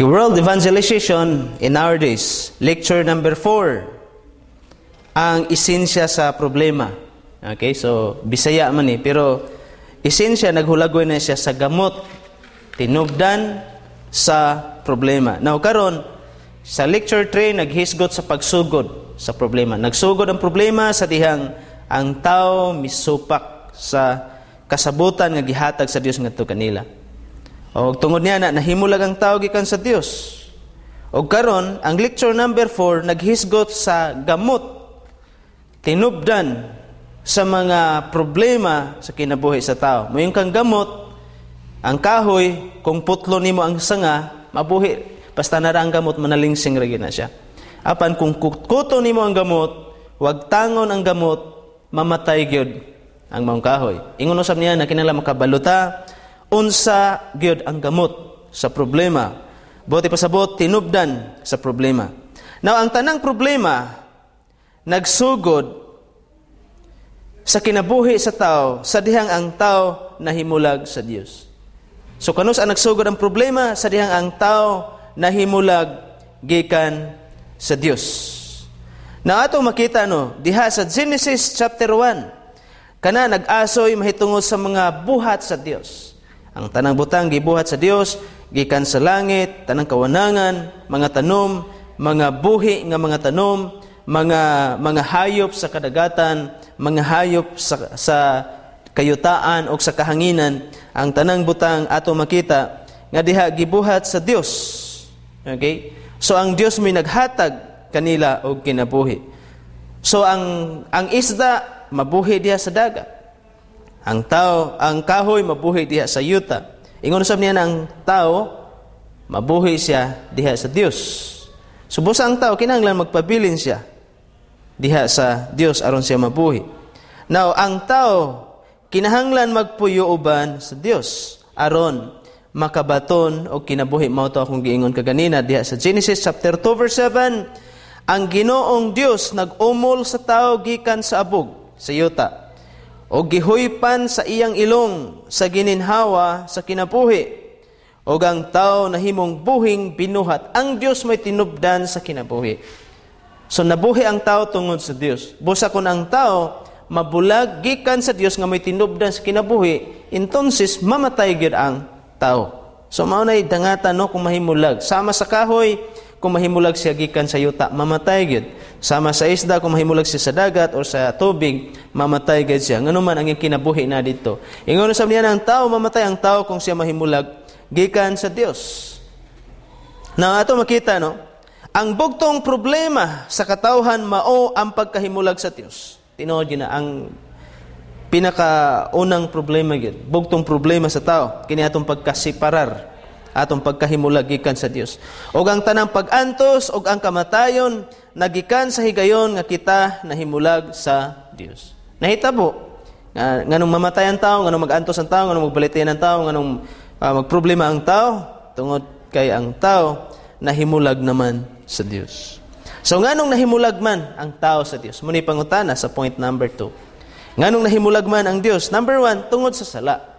World Evangelization in Our Days, lecture number 4, ang esensya sa problema. Okay, so Bisaya man ni, pero esensya naghulagoy na siya sa gamot, tinubdan sa problema. Now karon sa lecture 3, naghisgot sa pagsugod sa problema. Nagsugod ang problema sa dihang ang tao misupak sa kasabutan nga gihatag sa Dios ngadto kanila. Og tungod niya na nahimulag ang tao gikan sa Dios. Og karon ang lecture number 4 naghisgot sa gamot, tinubdan sa mga problema sa kinabuhi sa tao. Moingon kang gamot, ang kahoy, kung putlo nimo ang sanga, mabuhi. Basta nara ang gamot, manalingsing ra na siya. Apan kung kuto nimo ang gamot, wag tangon ang gamot, mamatay gyud ang maong kahoy. Ingon usab niya na kinahanglan makabaluta unsa gyud ang gamot sa problema. Buot ipasabot, tinubdan sa problema. Now, ang tanang problema nagsugod sa kinabuhi sa tao sa dihang ang tao nahimulag sa Dios. So kanus ang nagsugod ang problema? Sa dihang ang tao nahimulag gikan sa Dios. Na atong makita, no, diha sa Genesis chapter 1, kana nag-asoy mahitungod sa mga buhat sa Dios. Ang tanang butang gibuhat sa Dios gikan sa langit, tanang kawanangan, mga tanom, mga buhi nga mga tanom, mga hayop sa kadagatan, mga hayop sa kayutaan o sa kahanginan, ang tanang butang ato makita nga diha gibuhat sa Dios. Okay? So ang Dios may naghatag kanila og kinabuhi. So ang isda mabuhi diha sa dagat. Ang tao, ang kahoy mabuhi diha sa yuta. Ingon usab niya ang tao mabuhi siya diha sa Dios. So busa ang tao kinahanglan magpabilin siya diha sa Dios aron siya mabuhi. Now ang tao kinahanglan magpuyo uban sa Dios aron makabaton og kinabuhi. Mao to akong giingon kaganina diha sa Genesis chapter 2 verse 7, ang Ginoong Dios nag-umol sa tao gikan sa abog sa yuta o gihuypan sa iyang ilong sa gininhawa sa kinabuhi, o ang tao nahimong buhing binuhat. Ang Dios may tinubdan sa kinabuhi. So nabuhi ang tao tungod sa Dios. Busa kun ang tao mabulag gikan sa Dios nga may tinubdan sa kinabuhi, entonces mamatay gyud ang tao. So mao nay dangatan, no, kung mahimulag. Sama sa kahoy, kung mahimulag siya gikan sa yuta, mamatay gyud. Sama sa isda, kung mahimulag siya sa dagat o sa tubig, mamatay gyud siya. Ngano man ang iyang kinabuhi na dito. Ingon usab niya ang tao, mamatay ang tao kung siya mahimulag gikan sa Dios. Na ato makita, no, ang bugtong problema sa katawhan mao ang pagkahimulag sa Dios. Tinuod gyud na ang pinakaunang problema gyud, bugtong problema sa tao kini atong pagkasiparar, atong pagkahimulag gikan sa Dios. Og ang tanang pag-antos og ang kamatayon nagikan sa higayon nga kita nahimulag sa Dios. Nahitabo nga nganong mamatay ang tao, nganong mag-antos ang tao, nganong magbalitian ang tao, nganong magproblema ang tao, tungod kay ang tao nahimulag naman sa Dios. So nganong nahimulag man ang tao sa Dios? Muni pangutana sa point number 2. Nganong nahimulag man ang Dios? Number 1, tungod sa sala.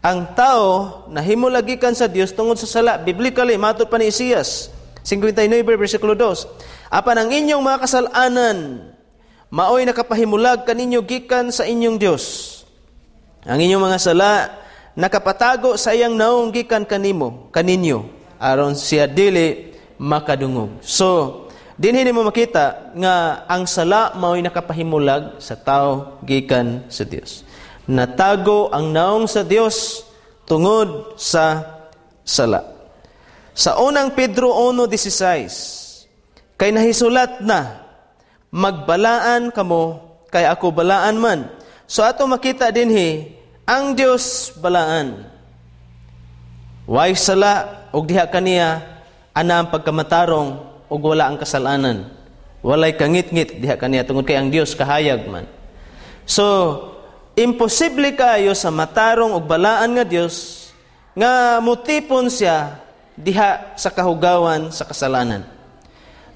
Ang tao nahimulag gikan sa Dios tungod sa sala. Biblically, matod pa ni Isaias 59 versikulo 2. Apan ang inyong mga kasalanan maoy nakapahimulag kaninyo gikan sa inyong Dios. Ang inyong mga sala nakapatago sa iyang naong gikan kanimo, kaninyo, aron siya dili makadungog. So, dinhi nimo makita nga ang sala maoy nakapahimulag sa tao gikan sa Dios. Natago ang naong sa Dios tungod sa sala. Sa unang Pedro 1:16, kay nahisulat na, magbalaan kamo, kay ako balaan man. So ato makita dinhi, ang Dios balaan. Way sala, og diha kaniya ana ang pagkamatarong og wala ang kasalanan. Walay kangitngit diha kaniya tungod kay ang Dios kahayag man. So imposible kayo sa matarong og balaan nga Dios nga mutipon siya diha sa kahugawan sa kasalanan.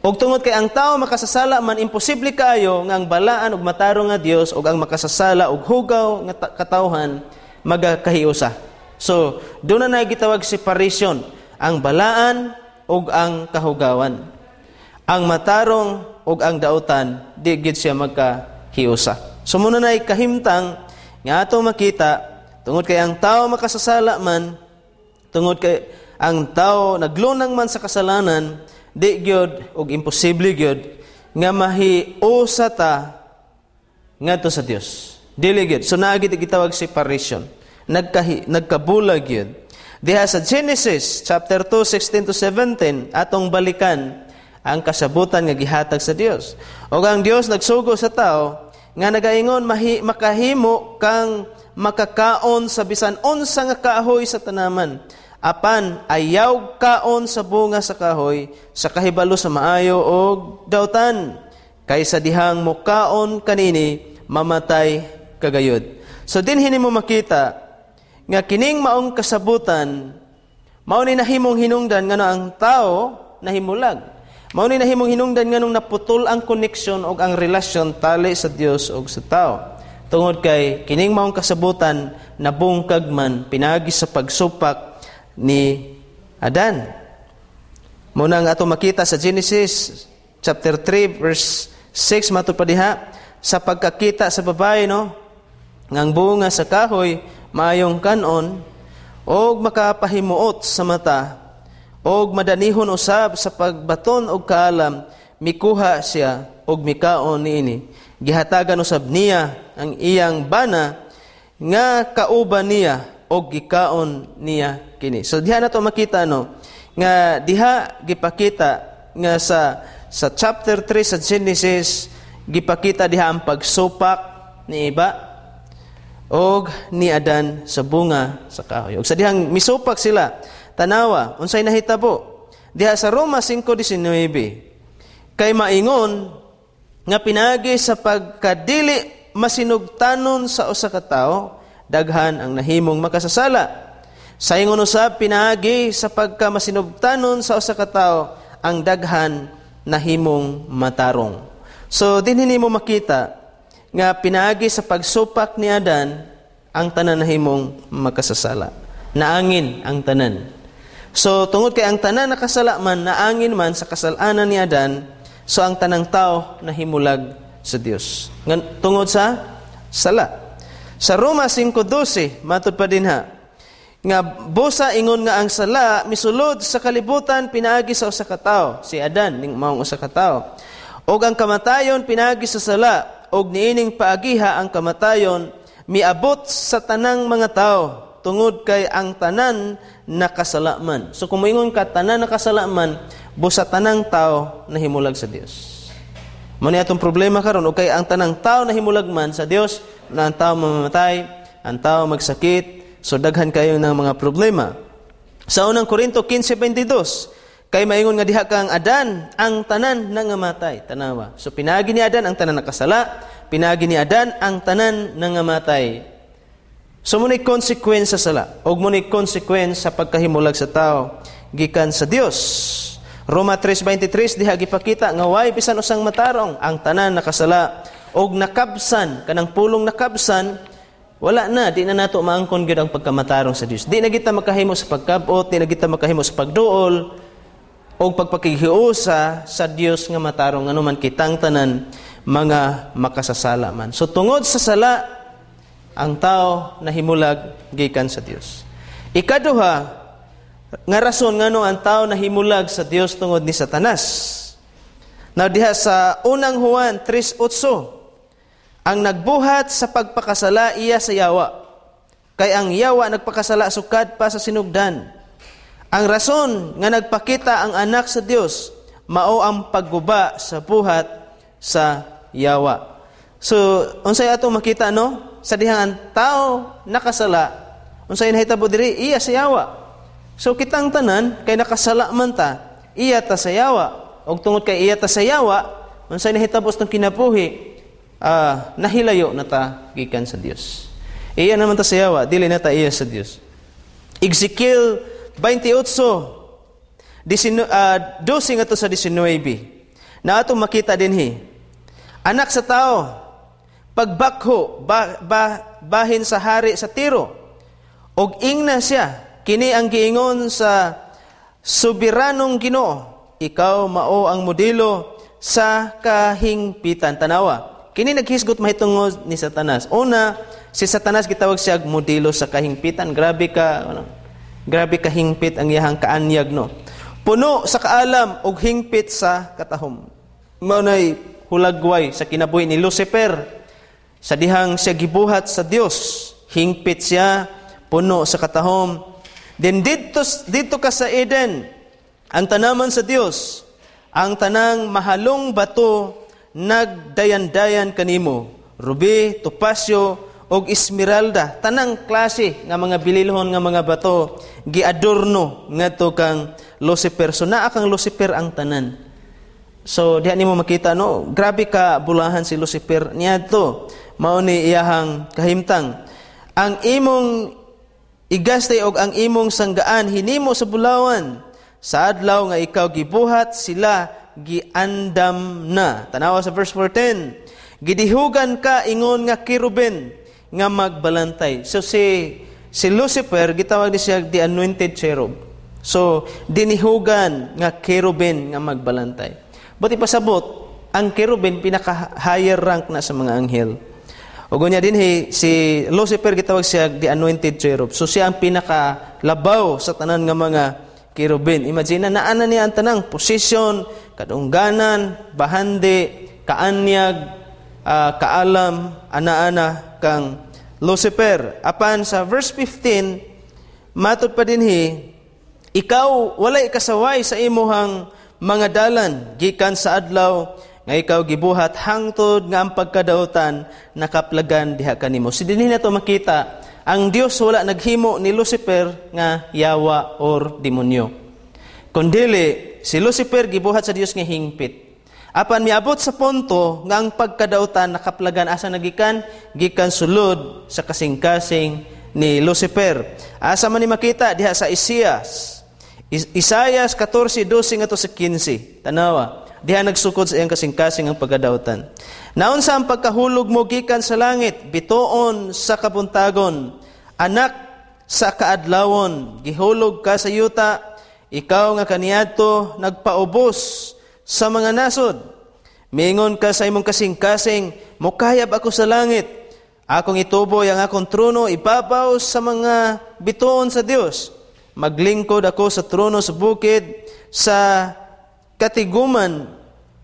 Og tungod kay ang tao makasasala man, imposible kayo nga ang balaan og matarong nga Dios og ang makasasala og hugaw nga katawhan magakahiusa. So, doon na gitawag separation. Ang balaan ug ang kahugawan. Ang matarong ug ang dautan di gid siya magkahiusa. So muna na'y kahimtang nga ato makita tungod kay ang tao makasasala man, tungod kay ang tao naglunang man sa kasalanan, di gyud og imposible gyud nga mahiusa ta ngadto sa Dios. Dili gyud. So naa gid gitawag separation. Nagkabulag gyud. Diha sa Genesis chapter 2, 16 to 17, atong balikan ang kasabutan nga gihatag sa Dios. Og ang Dios nagsugo sa tao nga nagaingon, makahimo kang makakaon sa bisan unsa nga kahoy sa tanaman, apan ayaw kaon sa bunga sa kahoy sa kahibalo sa maayo og dautan, kay sa dihang mukaon kanini mamatay kagayod. So dinhi nimo makita nga kining maong kasabutan mao ni nahimong hinungdan ngano ang tao nahimulag. Mao ni nahimong hinungdan nganong naputol ang koneksyon og ang relasyon tali sa Dios og sa tao. Tungod kay kining maong kasabutan nabungkag man pinagi sa pagsupak ni Adan. Mao na ang ato makita sa Genesis chapter 3 verse 6, matud pa diha sa pagkakita sa babae, no, ngang bunga sa kahoy maayong kanon og makapahimuot sa mata og madanihon usab sa pagbaton og kaalam, mikuha siya og mikaon niini. Gihatagan usab niya ang iyang bana nga kauban niya og gikaon niya kini. So diha nato makita, no, nga diha gipakita nga sa chapter 3 sa Genesis, gipakita diha ang pagsupak ni Eva og ni Adan sa bunga sa kahoy. Og sa dihang misupak sila, tanawa unsay nahitabo diha sa Roma 5:19, kay maingon nga pinagi sa pagkadili masinugtanon sa usa ka tawo, daghan ang nahimong makasasala. Saingon usab, pinaagi sa pagkamasinugtanon sa usa ka tawo, ang daghan nahimong matarong. So dinhi nimo makita nga pinaagi sa pagsupak ni Adan, ang tanan nahimong makasasala. Naangin ang tanan. So tungod kay ang tanan nakasala man, naangin man sa kasalanan ni Adan, so ang tanang tao nahimulag sa Dios tungod sa sala. Sa Roma 5:12, matud pa dinha nga busa ingon nga ang sala misulod sa kalibutan pinaagi sa usa ka tawo, si Adan ning maong usa ka tawo. Og ang kamatayon pinaagi sa sala, og niining paagiha ang kamatayon miabot sa tanang mga tao tungod kay ang tanan nakasala man. So kung moingon ka tanan nakasala man, busa tanang tao nahimulag sa Dios. Mo ni atong problema karon, og kay ang tanang tao nahimulag man sa Dios, na ang tao mamamatay, ang tao magsakit, so daghan kayo ng mga problema. Sa unang Korinto 15:22, kay maingon nga diha kang Adan ang tanan nangamatay. Tanawa. So pinaagi ni Adan ang tanan nakasala, pinaagi ni Adan ang tanan nangamatay. So mo ni consequence sa sala, og mo ni consequence sa pagkahimulag sa tao gikan sa Dios. Roma 3:23, diha gipakita nga way bisan usang matarong, ang tanan nakasala og nakabsan. Kanang pulong nakabsan, wala na, di na nato maangkon gyud ang pagkamatarong sa Dios. Di na kita makahimo sa pagkabot, di na kita makahimo sa pagduol og pagpakighiusa sa Dios nga matarong, anuman kitang tanan mga makasasala man. So tungod sa sala, ang tao nahimulag gikan sa Dios. Ikaduha nga rason ngano ang tao nahimulag sa Dios tungod ni Satanas. Now diha sa unang Juan 3:8, ang nagbuhat sa pagpakasala iya sa yawa, kay ang yawa nagpakasala sukad pa sa sinugdan. Ang rason nga nagpakita ang anak sa Dios mao ang pagguba sa buhat sa yawa. So unsay atong makita, no? Sa dihang ang tao nakasala, unsay nahitabo diri, iya sa yawa. So kitang tanan kay nakasala man ta, iya ta sa yawa. Og tungod kay iya ta sa yawa, unsay nahitabo sa kinabuhi, nahilayo na ta gikan sa Dios. Iya naman ta sa yawa, dili na ta iya sa Dios. Ezekiel 28, 12 ngadto sa 19. Na atong makita dinhi. Anak sa tao, pagbakho bahin sa hari sa Tiro, og ingna siya, kini ang giingon sa Soberanong Ginoo, ikaw mao ang modelo sa kahingpitan. Tanawa, kini naghisgot mahitungod ni Satanas. Una, si Satanas gitawag siya modelo sa kahingpitan. Grabe ka, ano, grabe ka hingpit ang iyahang kaanyag, no. Puno sa kaalam ug hingpit sa katahom. Mao nay hulagway sa kinabuhi ni Lucifer. Sa dihang siya gibuhat sa Dios, hingpit siya, puno sa katahom. Then didto ka sa Eden, ang tanaman sa Dios, ang tanang mahalong bato nagdayan-dayan kanimo, rubi, topasyo og esmeralda, tanang klase nga mga bililhon nga mga bato giadorno ngadto kang Lucifer. So naa kang Lucifer ang tanan. So diha nimo makita, no, grabe ka bulahan si Lucifer niadto. Mao ni iyahang kahimtang. Ang imong igastay og ang imong sanggaan hinimo sa bulawan. Sa adlaw nga ikaw gibuhat, sila giandam na. Tanawa sa verse 14. Gidihugan ka ingon nga kerubin nga magbalantay. So si Lucifer gitawag ni siya the anointed cherub. So dinihugan nga kerubin nga magbalantay. But ipasabot, ang kerubin pinaka higher rank na sa mga anghel. Ug unya dinhi si Lucifer gitawag siya the anointed cherub. So siya ang pinaka labaw sa tanan nga mga kerubin. Imagine na naa na niya ang tanang posisyon, kadungganan, bahandi, kaanyag, kaalam, ana-ana kang Lucifer. Apan sa verse 15, matod pa dinhi, ikaw walay kasaway sa imuhang mga dalan gikan sa adlaw nga ikaw gibuhat hangtod nga ang pagkadautan nakaplagan diha kanimo. So dinhi nato makita ang Dios wala naghimo ni Lucifer nga yawa or demonyo. Kundili si Lucifer gibuhat sa Dios nga hingpit. Apan miabot sa punto nga ang pagkadautan nakaplagan asa nagikan, gikan sulod sa kasing-kasing ni Lucifer. Asa man ni makita diha sa Isaias. Isaias 14:12 ngadto sa 15. Tanawa, diha nagsukod sa iyang kasing-kasing ang pagkadautan. Naunsa ang pagkahulog mo gikan sa langit, bituon sa kabuntagon, anak sa kaadlawon, gihulog ka sa yuta, ikaw nga kaniadto nagpaubos sa mga nasod. Mingon ka sa imong kasing-kasing, mukayab ako sa langit. Akong ituboy ang akong trono ibabaw sa mga bituon sa Dios. Maglingkod ako sa trono sa bukid, sa katiguman,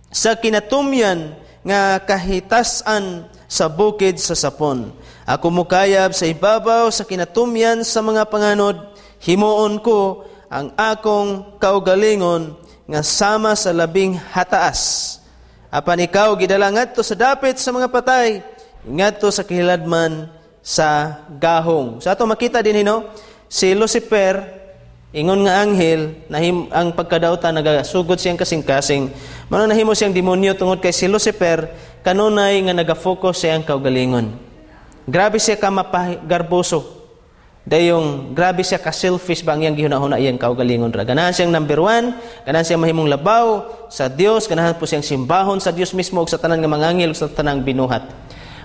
sa kinatumyan nga kahitasan sa bukid sa sapon. Ako mukayab sa ibabaw sa kinatumyan sa mga panganod, himuon ko ang akong kaugalingon nga sama sa labing hataas. Apan ikaw gidala ngadto sa dapit sa mga patay, ngadto sa kahiladman sa gahong. Sa ato makita din hino, si Lucifer ingon nga anghel, nahim ang pagkadautan nagasugod siyang kasing-kasing. Mano nahimo siyang demonyo tungod kay si Lucifer kanunay nga naga-focus siyang kaugalingon. Grabe siya ka mapagarboso. Dayong grabe siya ka selfish ba ang iyang gihuna-huna iyang kaugalingon ra. Ganahan siyang number one, ganahan siyang mahimong labaw sa Dios, ganahan po siyang simbahon sa Dios mismo ug sa tanan nga mga anghel ug sa tanang binuhat.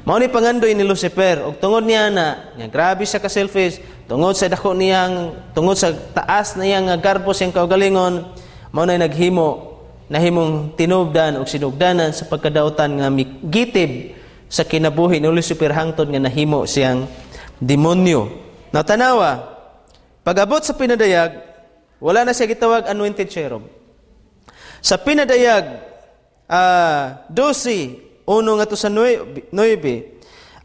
Mao ni pangandoy ni Lucifer ug tungod niya na nga grabe siya ka selfish, tungod sa dako niyang, tungod sa taas niya nga garbo siyang kaugalingon, mao nay naghimo nahimong tinubdan ug sinugdanan sa pagkadautan nga migitib sa kinabuhi ni Lucifer hangtod nga nahimo siyang demonyo. Natanawa, pag-abot sa pinadayag, wala na siya gitawag anointed cherub. Sa pinadayag, 12:1 ngadto sa 9,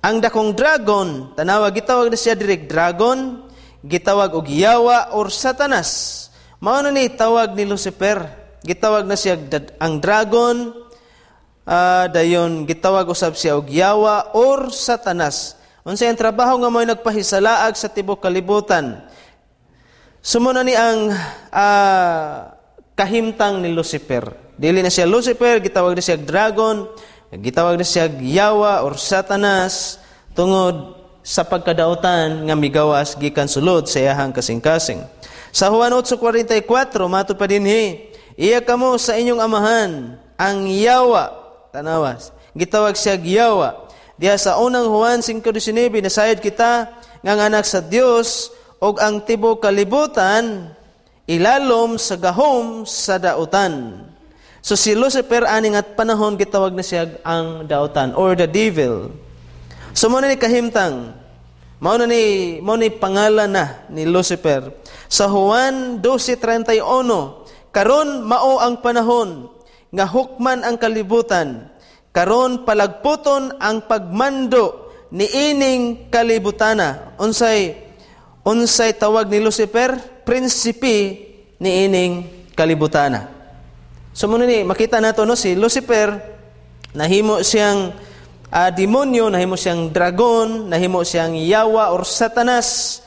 ang dakong dragon, tanawa, gitawag na siya direk dragon, gitawag og yawa or Satanas. Mao na ni tawag ni Lucifer, gitawag na siya ang dragon, dayon gitawag usab siya og yawa or Satanas. Unsa ang trabaho nga mo'y nagpahisalaag sa tibuok kalibutan. Sumuna ni ang kahimtang ni Lucifer. Dili na siya Lucifer, gitawag na siya dragon, gitawag na siya yawa or Satanas tungod sa pagkadautan nga migawas gikan sulod sa iyahang kasing-kasing. Sa Juan 8:44, matud pa dinhi, iya kamo sa inyong amahan ang yawa. Tanawas, gitawag siya yawa. Diha sa unang Juan 5:19, nasayod kita nga anak sa Dios og ang tibuok kalibutan ilalom sa gahom sa dautan. So si Lucifer ani nga panahon gitawag na siya ang dautan or the devil. So mao na ni kahimtang, mao ni pangalan na ni Lucifer. Sa Juan 12:31, "Karon mao ang panahon nga hukman ang kalibutan. Karon palagputon ang pagmando niining kalibutana." Unsay tawag ni Lucifer? Prinsipe niining kalibutana. So mao ni makita nato, no, si Lucifer nahimo siyang demonyo, nahimo siyang dragon, nahimo siyang yawa or Satanas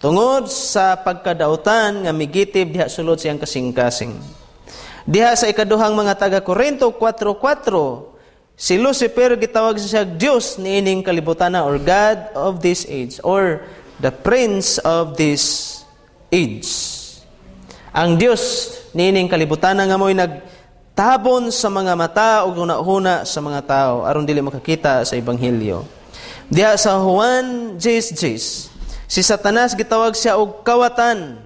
tungod sa pagkadautan nga migitib diha sulod siyang kasing-kasing. Diha sa Ikaduhang mga taga Korinto 4:4, si Lucifer gitawag siya Dios niining kalibutana or God of this age or the prince of this age. Ang Dios niining kalibutana nga mo'y nagtabon sa mga mata ug huna-huna sa mga tao aron dili makakita sa ebanghelyo. Diha sa Juan 10:10, si Satanas gitawag siya og kawatan.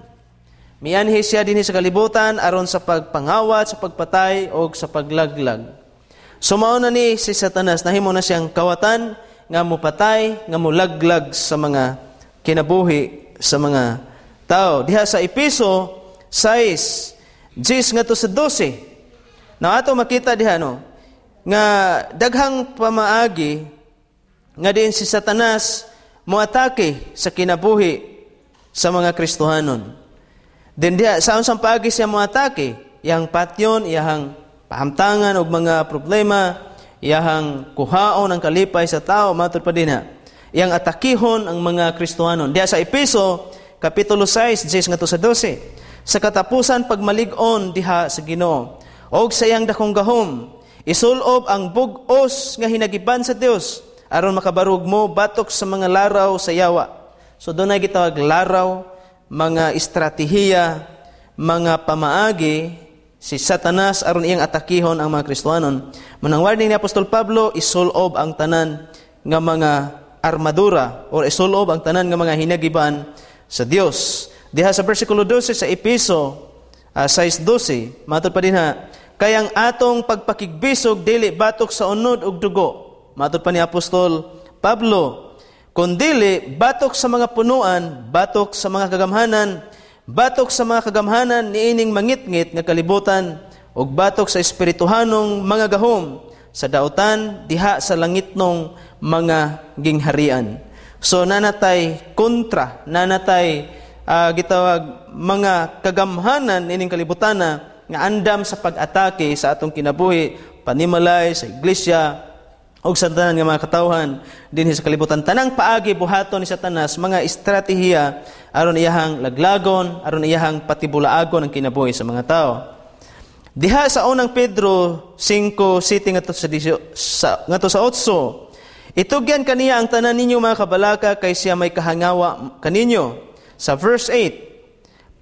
Mianhi siya dinhi sa kalibutan aron sa pagpangawat, sa pagpatay o sa paglaglag. So mao na ni si Satanas, nahimo na siyang kawatan nga mupatay, nga mulaglag sa mga kinabuhi sa mga tao. Diha sa Epeso 6:10 ngadto sa 12. Na ato makita diha, no, nga daghang pamaagi nga diin si Satanas moatake sa kinabuhi sa mga Kristohanon. Then diha sa unsang paagi siya moatake, iyang patyon, iyang pahamtangan og mga problema, iyang kuhaon ang kalipay sa tao, matud pa dinha. Iyang atakihon ang mga Kristohanon. Diha sa Epeso kapitulo 6, 10 ngadto sa 12. "Sa katapusan, pagmalig-on diha sa Ginoo og sa iyang dakong gahom, isulob ang bug-os nga hinagiban sa Dios aron makabarog mo batok sa mga laraw sa yawa." So dunay gitawag laraw, mga estratehiya, mga pamaagi si Satanas aron iyang atakihon ang mga Kristohanon. Manang warning ni Apostol Pablo, isulob ang tanan nga mga armadura or isulob ang tanan nga mga hinagiban sa Dios. Diha sa versikulo 12 sa Epeso 6:12, matud pa dinha, "Kay ang atong pagpakigbisog dili batok sa unod ug dugo," matud pa ni Apostol Pablo, "kundili batok sa mga punuan, batok sa mga kagamhanan, batok sa mga kagamhanan niining mangitngit nga kalibutan ug batok sa espirituhanong mga gahom sa dautan diha sa langitnong mga gingharian." So nanatay kontra, nanatay gitawag mga kagamhanan ining kalibutana nga andam sa pag-atake sa atong kinabuhi, panimalay, sa iglesia ug sa tanan nga mga katawhan dinhi sa kalibutan. Tanang paagi buhaton ni Satanas, mga estratehiya aron iyahang laglagon, aron iyahang patibulaagon ang kinabuhi sa mga tao. Diha sa Unang Pedro 5:7 ngadto sa 8, "Itugyan kaniya ang tanan ninyo mga kabalaka kay siya may kahangawa kaninyo." Sa verse 8,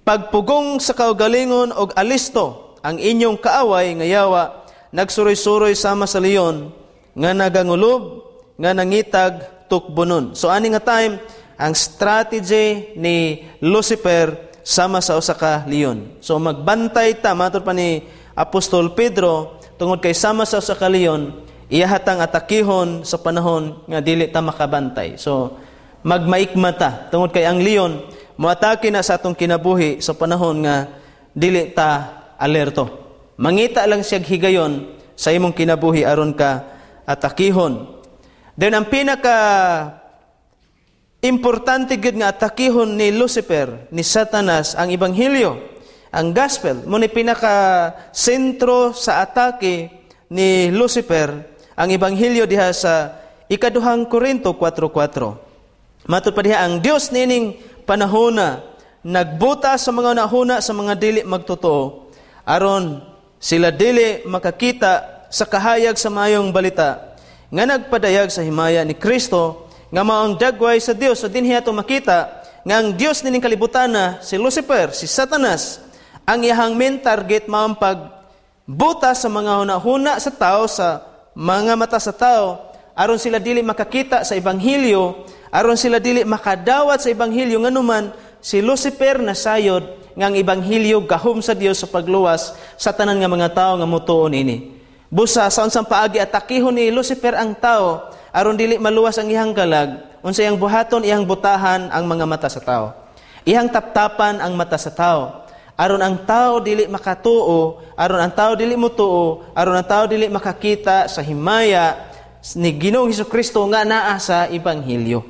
"Pagpugong sa kaugalingon og alisto, ang inyong kaaway nga yawa nagsuroy-suroy sama sa leon nga nagangulob nga nangitag tukbonon." So ani nga time, ang strategy ni Lucifer sama sa usa ka leon. So magbantay ta, matud pa ni Apostol Pedro, tungod kay sama sa usa ka leon, iyahatang atakihon sa panahon nga dili ta makabantay. So magmaikmata tungod kay ang leon moatake na sa atong kinabuhi sa panahon nga dili ta alerto. Mangita lang siya higayon sa imong kinabuhi aron ka atakihon. Then ang pinaka importante gid nga atakihon ni Lucifer, ni Satanas, ang ebanghelyo, ang gospel. Mao ni pinaka sentro sa atake ni Lucifer, ang ebanghelyo, diha sa Ikaduhang Korinto 4:4. Matud pa diha, ang Dios nining panahona nagbuta sa mga nahuna sa mga dili magtotoo aron sila dili makakita sa kahayag sa Maayong Balita nga nagpadayag sa himaya ni Kristo nga maong dagway sa Dios. So dinhi ato makita nga ang Dios nining kalibutana, si Lucifer, si Satanas, ang iyahang main target mao ang pagbuta sa mga hunahuna sa tao, sa mga mata sa tao, aron sila dili makakita sa ebanghelyo, aron sila dili makadawat sa ebanghelyo, nganuman Si Lucifer nasayod nga ang ebanghelyo gahom sa Dios sa pagluwas sa tanan nga mga tawo nga motuo niini. Busa sa unsang paagi atakihon ni Lucifer ang tao aron dili maluwas ang iyang kalag, unsa iyang buhaton? Iyang butahan ang mga mata sa tao. Iyang taptapan ang mata sa tao aron ang tao dili makatuo, aron ang tao dili motuo, aron ang tao dili makakita sa himaya ni Ginoong Hesukristo nga naa sa ebanghelyo.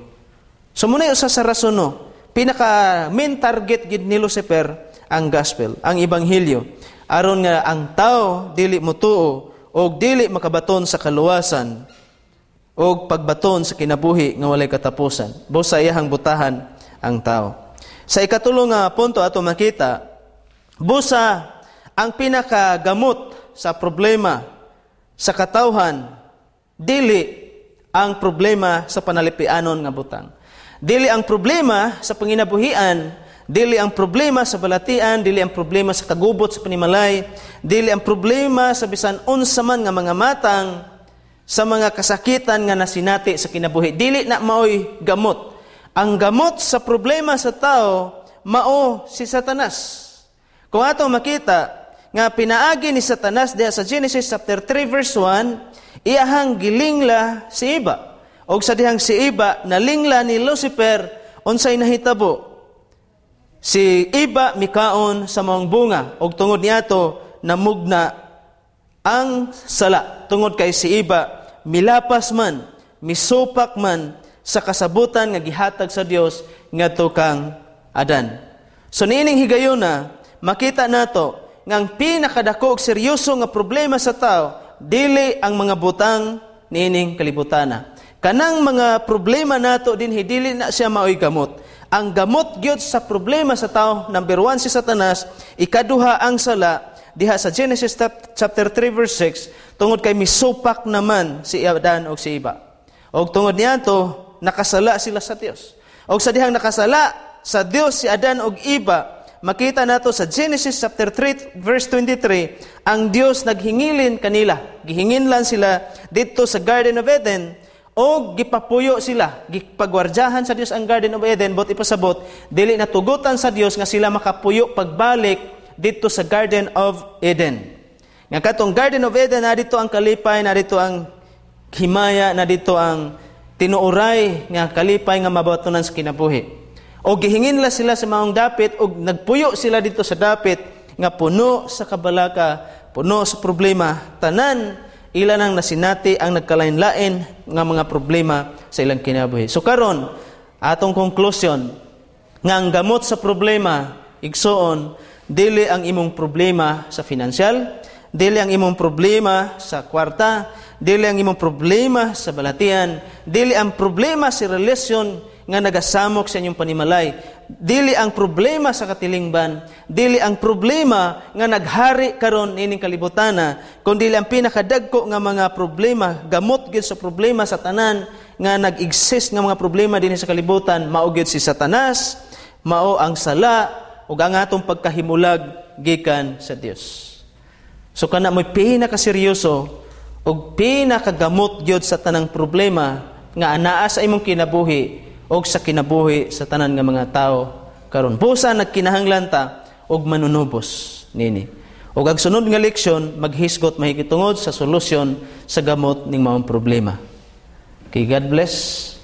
So muna usa sa rason, no, pinaka main target gid ni Lucifer ang gospel, ang ebanghelyo, aron nga ang tao dili motuo og dili makabaton sa kaluwasan og pagbaton sa kinabuhi nga walay katapusan. Busa iyahang butahan ang tao. Sa ikatulo nga punto, ato makita, busa ang pinakagamot sa problema sa katawhan dili ang problema sa panalipianon nga butang. Dili ang problema sa panginabuhian, dili ang problema sa balatian, dili ang problema sa kagubot sa panimalay, dili ang problema sa bisan unsa man nga mga matang, sa mga kasakitan nga nasinati sa kinabuhi. Dili na maoy gamot. Ang gamot sa problema sa tao mao si Satanas. Kung ato makita nga pinaagi ni Satanas diha sa Genesis chapter 3 verse 1, iyahang gilingla si Eva. Og sa dihang si Eva nalingla ni Lucifer, unsay nahitabo? Si Eva mikaon sa maong bunga og tungod niato namugna ang sala, tungod kay si Eva milapas man, misupak man sa kasabutan nga gihatag sa Dios ngadto kang Adan. So niining higayuna, makita nato nga ang pinakadako og seryoso nga problema sa tao dili ang mga butang niining kalibutana. Kanang mga problema nato dinhi, dili na siya maoy gamot. Ang gamot gyud sa problema sa tao, number 1 si Satanas, ikaduha ang sala diha sa Genesis chapter 3 verse 6, tungod kay misupak naman si Adan og si Eva. Og tungod niadto nakasala sila sa Dios. Og sa dihang nakasala sa Dios si Adan og Eva, makita nato sa Genesis chapter 3 verse 23, ang Dios naghingilin kanila. Gihinginlan sila didto sa Garden of Eden og gipapuyo sila. Gipagwardyahan sa Dios ang Garden of Eden, but ipasabot dili natugutan sa Dios nga sila makapuyo pagbalik didto sa Garden of Eden. Nga katong Garden of Eden, na dito ang kalipay, na dito ang himaya, na dito ang tinuoray nga kalipay nga mabatonan sa kinabuhi. O gihinginla sila sa maong dapit og nagpuyo sila dito sa dapit nga puno sa kabalaka, puno sa problema, tanan ila nang nasinati ang nagkalain-lain nga mga problema sa ilang kinabuhi. So karon, atong conclusion nga ang gamot sa problema, igsuon, dili ang imong problema sa financial, dili ang imong problema sa kwarta, dili ang imong problema sa balatian, dili ang problema sa relasyon nga nagasamok sa inyong panimalay, dili ang problema sa katilingban, dili ang problema nga naghari karon ining kalibutana, kundi ang pinakadagko nga mga problema, gamot gyud sa problema sa tanan nga nag-exist nga mga problema dinhi sa kalibutan, mao gyud si Satanas, mao ang sala ug ang atong pagkahimulag gikan sa Dios. So kana mo'y pinakaseryoso ug pinakagamot gyud sa tanang problema nga anaa sa imong kinabuhi og sa kinabuhi sa tanan nga mga tao karon. Busa nagkinahanglan ta og manunubos nini. Og ang sunod nga leksyon maghisgot mahigitungod sa solusyon sa gamot ning maong problema. Okay, God bless.